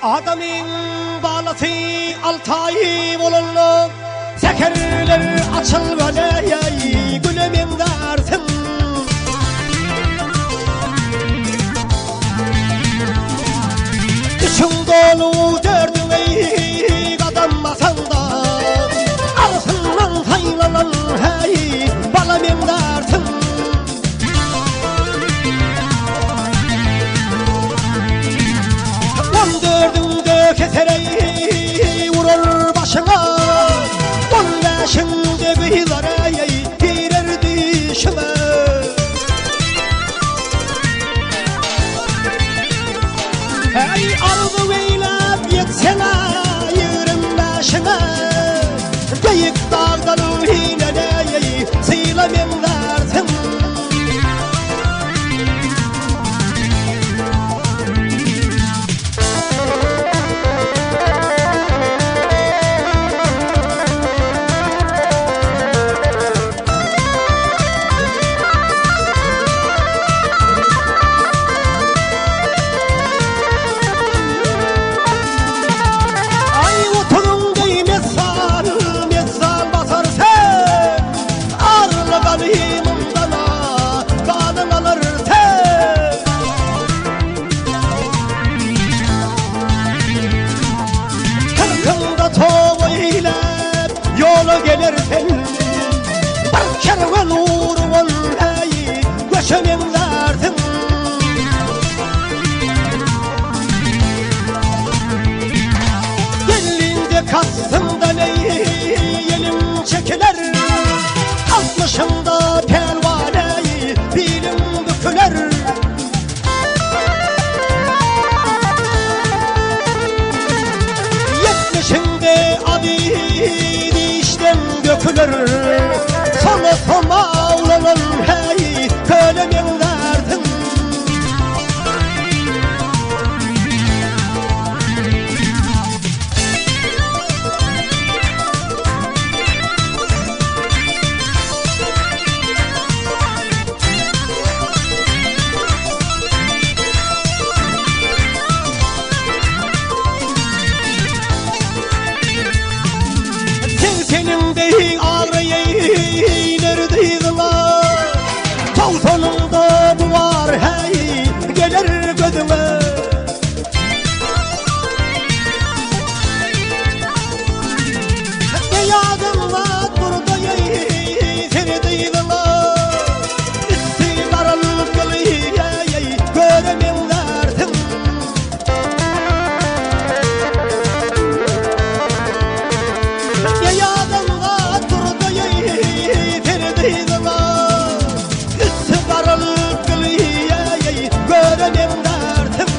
Adamyň balasy Altaý bolanda, Säherler açylgaleý güle meňzärsiň. Üçüň dolu dördüňi gadam basanda, Arsyndan saýlanan häý bala meňzärsiň. On dördüňde kesereý urar başyňa, On bäşiňde gyzareý girer dişiňe. Äý arzuw eýläp ýetseň-ä 25-iňe, Beýik dagdan ineneý syla meňzärsiň. Aý oturyň deý messal, messal basar sen. Arly ganymymdan-a ganyň alar sen. Kyrkyňda toba eýläp, ýola geler sen. Bir kerwen uruban, äý, göçe meňzärsiň. Geldiňde kassyňdan eý, eliň çekiler. Altmyşyňda pälwan eý, biliň büküler. Ýetmişiňde ady dişden döküler. Sona soma ulanan häý, köle meňzärsiň. Segseniňde abraýy iner dyzyňa, Togsanyňda bu bar häý geler gözüňe. Ýadyňda durdaýy seni dyzyňa, Üsti garalyp gylyýeý göre meňzärsiň. Ýadyňda durdaýy seni dyzyňa, Üsti garalyp gylyýeý göre meňzärsiň.